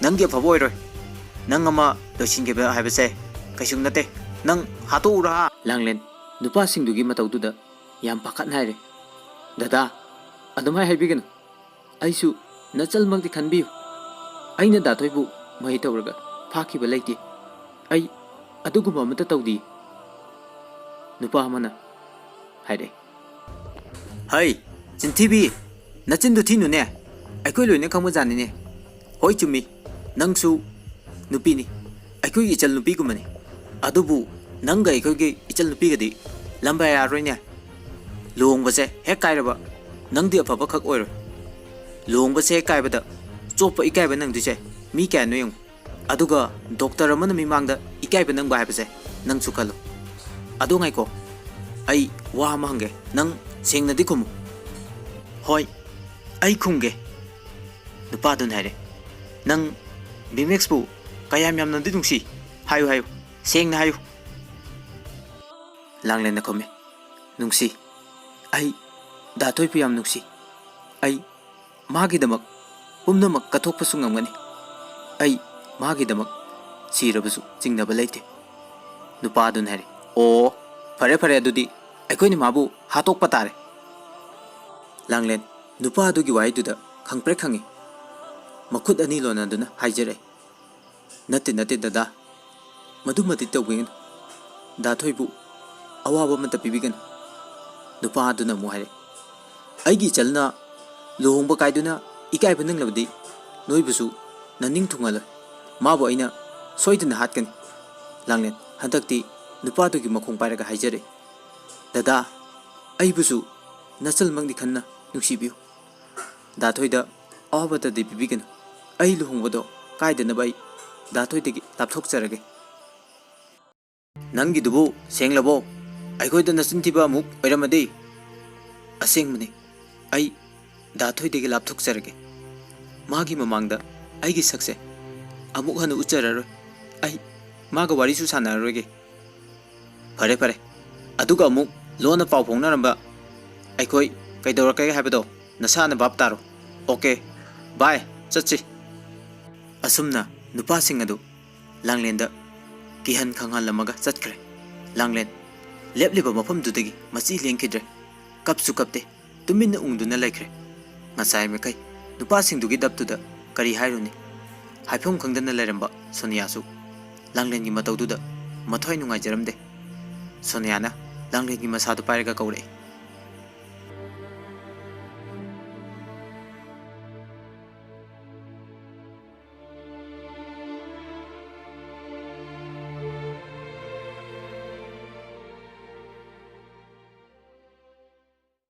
ꯅꯪꯒꯤ ꯑꯐꯕ ꯑꯣꯏꯔꯣꯏ꯫ ꯅꯪ ꯑꯃ ꯂꯣꯏꯁꯤꯟꯈꯤꯕ ꯍꯥꯏꯕꯁꯦ ꯀꯩꯁꯨ ꯅꯠꯇꯦ꯫ ꯅꯪ ꯍꯥꯠꯇꯣꯛꯎꯔꯥ?" ꯂꯥꯡꯂꯦꯟ ꯅꯨꯄꯥꯁꯤꯡꯗꯨꯒꯤ ꯃꯇꯧꯗꯨꯗ ꯌꯥꯝ ꯄꯥꯈꯠꯅ ꯍꯥꯏꯔꯦ, "ꯗꯗꯥ, ꯑꯗꯨꯃꯥꯏꯅ ꯍꯥꯏꯕꯤꯒꯅꯨ꯫ ꯑꯩꯁꯨ ꯅꯆꯜꯃꯛꯇꯤ ꯈꯟꯕꯤꯌꯨ꯫ ꯑꯩꯅ ꯗꯥꯊꯣꯏꯕꯨ ꯃꯍꯩ ꯇꯧꯔꯒ ꯐꯥꯈꯤꯕ ꯂꯩꯇꯦ꯫ ꯑꯩ ꯑꯗꯨꯒꯨꯝꯕ ꯑꯃꯠꯇ ꯇꯧꯗꯦ꯫" ꯅꯨꯄꯥ ꯑꯃꯅ ꯍꯥꯏꯔꯛꯑꯦ, "ꯍꯩ, ꯆꯤꯟꯊꯤꯕꯤ, ꯅꯆꯤꯟꯗꯨ ꯊꯤꯅꯨꯅꯦ꯫ ꯑꯩꯈꯣꯏ ꯂꯣꯏꯅ ꯈꯪꯕꯖꯥꯠꯅꯤꯅꯦ꯫ ꯍꯣꯏ, ꯆꯨꯝꯃꯤ, ꯅꯪꯁꯨ ꯅꯨꯄꯤꯅꯤ, ꯑꯩꯈꯣꯏꯒꯤ ꯏꯆꯜ ꯅꯨꯄꯤꯒꯨꯝꯕꯅꯤ꯫ ꯑꯗꯨꯕꯨ ꯅꯪꯒ ꯑꯩꯈꯣꯏꯒꯤ ꯏꯆꯜ ꯅꯨꯄꯤꯒꯗꯤ ꯂꯝꯕ ꯌꯥꯔꯔꯣꯏꯅꯦ꯫ ꯂꯨꯍꯣꯡꯕꯁꯦ ꯍꯦꯛ ꯀꯥꯏꯔꯕ ꯅꯪꯗꯤ ꯑꯐꯕ ꯈꯛ ꯑꯣꯏꯔꯣꯏ꯫ ꯂꯨꯍꯣꯡꯕꯁꯦ ꯍꯦꯛ ꯀꯥꯏꯕꯗ ꯆꯣꯞꯄ ꯏꯀꯥꯏꯕ ꯅꯪꯗꯣꯏꯁꯦ ꯃꯤ ꯀꯌꯥꯅꯣ ꯌꯦꯡꯉꯨ꯫ ꯑꯗꯨꯒ ꯗꯣꯛꯇꯔ ꯑꯃꯅ ꯃꯤꯃꯥꯡꯗ ꯏꯀꯥꯏꯕ ꯅꯪꯕ ꯍꯥꯏꯕꯁꯦ ꯅꯪꯁꯨ ꯈꯜꯂꯨ꯫ ꯑꯗꯣ ꯉꯥꯏꯈꯣ, ꯑꯩ ꯋꯥ ꯑꯃ ꯍꯪꯒꯦ, ꯅꯪ ꯁꯦꯡꯅꯗꯤ ꯈꯨꯝꯃꯨ꯫ ꯍꯣꯏ, ꯑꯩ ꯈꯨꯝꯒꯦ꯫ ꯅꯨꯄꯥꯗꯨꯅ ꯍꯥꯏꯔꯦ, "ꯅꯪ ꯕꯤꯃꯦꯛꯁꯄꯨ ꯀꯌꯥꯝ ꯌꯥꯝꯅꯗꯤ ꯅꯨꯡꯁꯤ? ꯍꯥꯏꯌꯨ, ꯍꯥꯏꯌꯨ, ꯁꯦꯡꯅ ꯍꯥꯏꯌꯨ꯫" ꯂꯥꯡꯂꯦꯟꯅ ꯈꯨꯝꯃꯦ, "ꯅꯨꯡꯁꯤ꯫ ꯑꯩ ꯗꯥ ꯊꯣꯏꯕꯨ ꯌꯥꯝ ꯅꯨꯡꯁꯤ꯫ ꯑꯩ ꯃꯥꯒꯤꯗꯃꯛ ꯄꯨꯝꯅꯃꯛ ꯀꯠꯊꯣꯛꯄꯁꯨ ꯉꯝꯒꯅꯤ꯫ ꯑꯩ ꯃꯥꯒꯤꯗꯃꯛ ꯁꯤꯔꯕꯁꯨ ꯆꯤꯡꯅꯕ ꯂꯩꯇꯦ꯫" ꯅꯨꯄꯥꯗꯨꯅ ꯍꯥꯏꯔꯦ, "ꯑꯣ, ꯐꯔꯦ, ꯐꯔꯦ, ꯑꯗꯨꯗꯤ ꯑꯩꯈꯣꯏꯅ ꯃꯥꯕꯨ ꯍꯥꯠꯇꯣꯛꯄ ꯇꯥꯔꯦ꯫" ꯂꯥꯡꯂꯦꯟ ꯅꯨꯄꯥ ꯑꯗꯨꯒꯤ ꯋꯥꯍꯩꯗꯨꯗ ꯈꯪꯄ꯭ꯔꯦꯛ ꯈꯪꯉꯤ꯫ ꯃꯈꯨꯠ ꯑꯅꯤ ꯂꯣꯟꯅꯗꯨꯅ ꯍꯥꯏꯖꯔꯛꯏ, "ꯅꯠꯇꯦ, ꯅꯠꯇꯦ ꯗꯗꯥ, ꯃꯗꯨꯃꯗꯤ ꯇꯧꯕꯤꯒꯅꯨ꯫ ꯗꯥ ꯊꯣꯏꯕꯨ ꯑꯋꯥꯕ ꯑꯃꯠꯇ ꯄꯤꯕꯤꯒꯅꯨ꯫" ꯅꯨꯄꯥ ꯑꯗꯨꯅ ꯑꯃꯨꯛ ꯍꯥꯏꯔꯛꯏ, "ꯑꯩꯒꯤ ꯏꯆꯜꯅ ꯂꯨꯍꯣꯡꯕ ꯀꯥꯏꯗꯨꯅ ꯏꯀꯥꯏꯕ ꯅꯪꯂꯕꯗꯤ ꯅꯣꯏꯕꯨꯁꯨ ꯅꯅꯤꯡ ꯊꯨꯡꯍꯜꯂꯣꯏ꯫ ꯃꯥꯕꯨ ꯑꯩꯅ ꯁꯣꯏꯗꯅ ꯍꯥꯠꯀꯅꯤ꯫" ꯂꯥꯡꯂꯦꯟ ꯍꯟꯗꯛꯇꯤ ꯅꯨꯄꯥꯗꯨꯒꯤ ꯃꯈꯣꯡ ꯄꯥꯏꯔꯒ ꯍꯥꯏꯖꯔꯛꯏ, "ꯗꯗꯥ, ꯑꯩꯕꯨꯁꯨ ꯅꯆꯜꯃꯛꯅꯤ ꯈꯟꯅ ꯅꯨꯡꯁꯤꯕꯤꯌꯨ꯫ ꯗꯥ ꯊꯣꯏꯗ ꯑꯋꯥꯕꯇꯗꯤ ꯄꯤꯕꯤꯒꯅꯨ꯫ ꯑꯩ ꯂꯨꯍꯣꯡꯕꯗꯣ ꯀꯥꯏꯗꯅꯕ ꯑꯩ ꯗꯥ ꯊꯣꯏꯗꯒꯤ ꯂꯥꯞꯊꯣꯛꯆꯔꯒꯦ꯫" "ꯅꯪꯒꯤꯗꯨꯕꯨ ꯁꯦꯡꯂꯕꯣ? ꯑꯩꯈꯣꯏꯗ ꯅꯆꯤꯟ ꯊꯤꯕ ꯑꯃꯨꯛ ꯑꯣꯏꯔꯝꯃꯗꯤ꯫" "ꯑꯁꯦꯡꯕꯅꯤ, ꯑꯩ ꯗꯥ ꯊꯣꯏꯗꯒꯤ ꯂꯥꯞꯊꯣꯛꯆꯔꯒꯦ꯫ ꯃꯥꯒꯤ ꯃꯃꯥꯡꯗ ꯑꯩꯒꯤ ꯁꯛꯁꯦ ꯑꯃꯨꯛ ꯍꯟꯅ ꯎꯠꯆꯔꯔꯣꯏ꯫ ꯑꯩ ꯃꯥꯒ ꯋꯥꯔꯤꯁꯨ ꯁꯥꯟꯅꯔꯔꯣꯏꯒꯦ꯫" "ꯐꯔꯦ, ꯐꯔꯦ, ꯑꯗꯨꯒ ꯑꯃꯨꯛ ꯂꯣꯟꯅ ꯄꯥꯎ ꯐꯥꯎꯅꯔꯝꯕ ꯑꯩꯈꯣꯏ ꯀꯩꯗꯧꯔꯛꯀꯦ ꯍꯥꯏꯕꯗꯣ ꯅꯁꯥꯅ ꯚꯥꯞ ꯇꯥꯔꯣ꯫ ꯑꯣꯀꯦ, ꯕꯥꯏ, ꯆꯠꯁꯤ꯫" ꯑꯁꯨꯝꯅ ꯅꯨꯄꯥꯁꯤꯡ ꯑꯗꯨ ꯂꯥꯡꯂꯦꯟꯗ ꯀꯤꯍꯟ ꯈꯪꯍꯜꯂꯝꯃꯒ ꯆꯠꯈ꯭ꯔꯦ꯫ ꯂꯥꯡꯂꯦꯟ ꯂꯦꯞꯂꯤꯕ ꯃꯐꯝꯗꯨꯗꯒꯤ ꯃꯆꯤ ꯂꯦꯡꯈꯤꯗ꯭ꯔꯦ꯫ ꯀꯞꯁꯨ ꯀꯞꯇꯦ, ꯇꯨꯃꯤꯟꯅ ꯎꯪꯗꯨꯅ ꯂꯩꯈ꯭ꯔꯦ꯫ ꯉꯁꯥꯏ ꯃꯈꯩ ꯅꯨꯄꯥꯁꯤꯡꯗꯨꯒꯤ ꯗꯞꯇꯨꯗ ꯀꯔꯤ ꯍꯥꯏꯔꯨꯅꯤ? ꯍꯥꯏꯐꯝ ꯈꯪꯗꯅ ꯂꯩꯔꯝꯕ ꯁꯣꯅꯤꯌꯥꯁꯨ ꯂꯥꯡꯂꯦꯟꯒꯤ ꯃꯇꯧꯗꯨꯗ ꯃꯊ꯭ꯋꯥꯏ ꯅꯨꯡꯉꯥꯏꯖꯔꯝꯗꯦ꯫ ꯁꯣꯅꯤꯌꯥꯅ ꯂꯥꯡꯂꯦꯟꯒꯤ ꯃꯁꯥꯗꯨ ꯄꯥꯏꯔꯒ ꯀꯧꯔꯛꯏ꯫